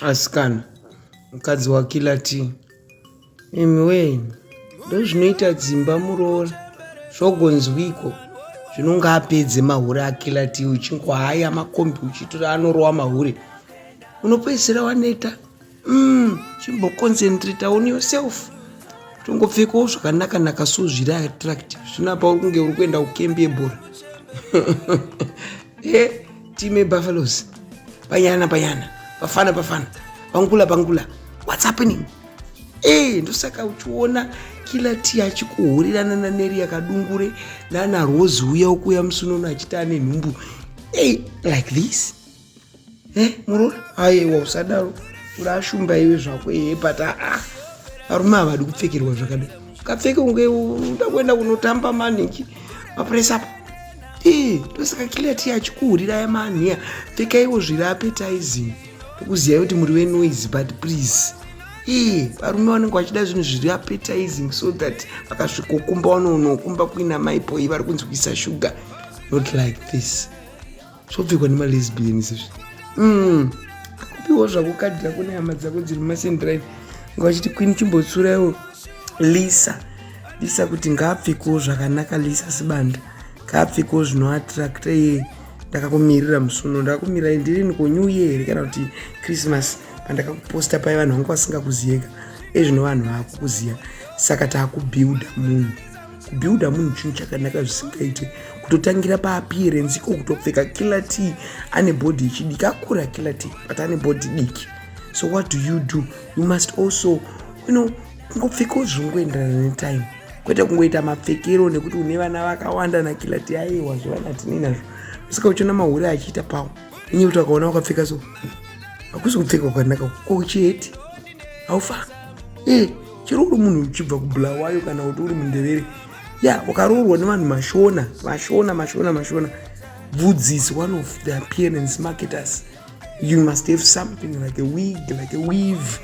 Asikana, mukadzi waKiller T. Imi wee, ndozvinoita dzimba muroora. Zvogonzwiko zvinonga apedze mahure aKiller T uchingohaya makombi uchitora anorowa mahure. Unopedzisira waneta. Chimboconcentrate on yourself. Tongopfekawo zvakanaka naka so zviri attractive. Zvino apa uri kunge uri kuenda kukembi yebhora. Team yeBuffaloes. Panyana panyana, pafana pafana, pangula pangula. What's happening? Ndosaka uchiona Killer T achikuhurirana naNeria Kadungure nana Rose uya ukuya musunono achiti ane nhumbu. Like this. Muroora, aiwa usadaro. Urashumba iwe zvako but varume havadi kupfekerwa zvakadai. Ukapfeke unge uda kuenda kunotamba maningi mapress up. Ndosaka Killer T achikuhurira manhiya. Pfekaiwo zviri appetizing. Ndokuziyai kuti muri venoise, but please. Varume vanenge vachida zvinhu zviri appetizing so that vakasvikokumba vanonokumba kuina maipoi vari kunzwisa shuga. Not like this. Zvopfekwa nemalesbians izvi. Kupiwo zvako kadhi rako nehama dzako dziri mumasendrive. Nga vachiti Queen chimbotsurawo Lisa. Lisa kuti ngaapfekewo zvakanaka. Lisa Sibanda ngaapfekewo zvinoattracta. Iye ndakakumirira musuno, ndakakumirira ndirini ko New Year here kana kuti Christmas pandakakuposta pai vanhu vanga vasingakuziyeka. Ezvino vanhu vaakukuziya, saka taakubuilda munhu. Kubuilda munhu chinhu chakanaka zvisingaite, kutotangira paappearance iko kutopfeka. Killer T ane body ichidiki, akura Killer T, but ane body diki. So what do you do? You must also kungopfekawo zvinongoenderana netime, kwete kungoita mapfekero nekuti une vana vakawanda naKiller T. Aiwa, zvevana hatinei nazvo. Saka uchiona mahure achiita pawo inye kuti akaona wakapfeka so, hakusi kupfeka kwakanaka kochiheti haufa. Chero uri munhu uchibva kuBulawayo kana kuti uri muNdevere ya, ukaroorwa nevanhu Mashona, Mashona, Mashona, Mashona, bvudzi is one of the appearance marketers. You must have something like a wig, like a weave.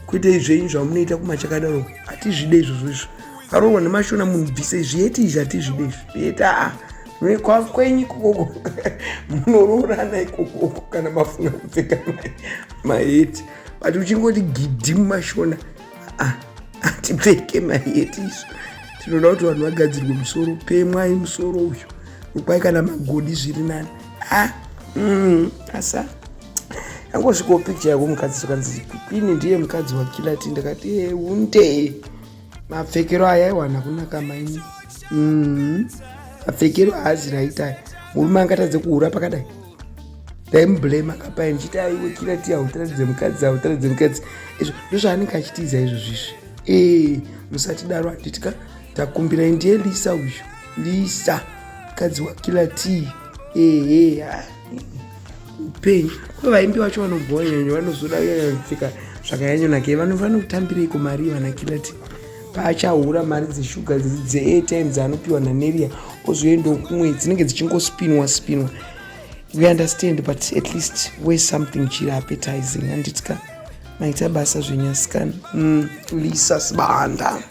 Kwete zvenyu zvamunoita kumachakadaro, hatizvide izvozvo izvo. Ukaroorwa neMashona munhu, bvise zviyeti izvi, hatizvide izvi zviyeti. Aa, kwenyu ikokoko munoroorana ikokoko kana mafunga kupfeka maheti, but uchingoti gidhi muMashona, hatipfeke maheti izvo. Tinoda kuti vanhu vagadzirwe musoro, pemwai musoro uyu, rukwai kana magodi zviri nani. Asa yangosvikawo picture yako mukadzi, zvakanzi Queen ndiye mukadzi waKiller T. Ndakati unde mapfekero aya aiwana kunaka maini. Mapfekero haazi right aya. Murume angatadze kuhura pakadai? Ndaimublame akapai ndichiti aiwe Killer T, hautaradze mukadzi, hautaradze mukadzi. Izvo ndozvaanenge achitiza izvo zvisvi. Musatidaro, handitika takumbirai. Ndiye Lisa uyu, Lisa mukadzi waKiller T. Ehe, upenyu kwe vaimbi vacho vanobva nyanya vanozoda kupfeka zvakanyanyonaka. Vanotambireiko mari vana Killer T? Paachahura mari dzeshuga dzeairtime dzaanopiwa naNeria, ozoendawo kumwe, dzinenge dzichingospinwa spinwa. We understand, but at least wear something chiri appetizing, handitika? Maita basa zvenyasikana. Lisa Sibanda.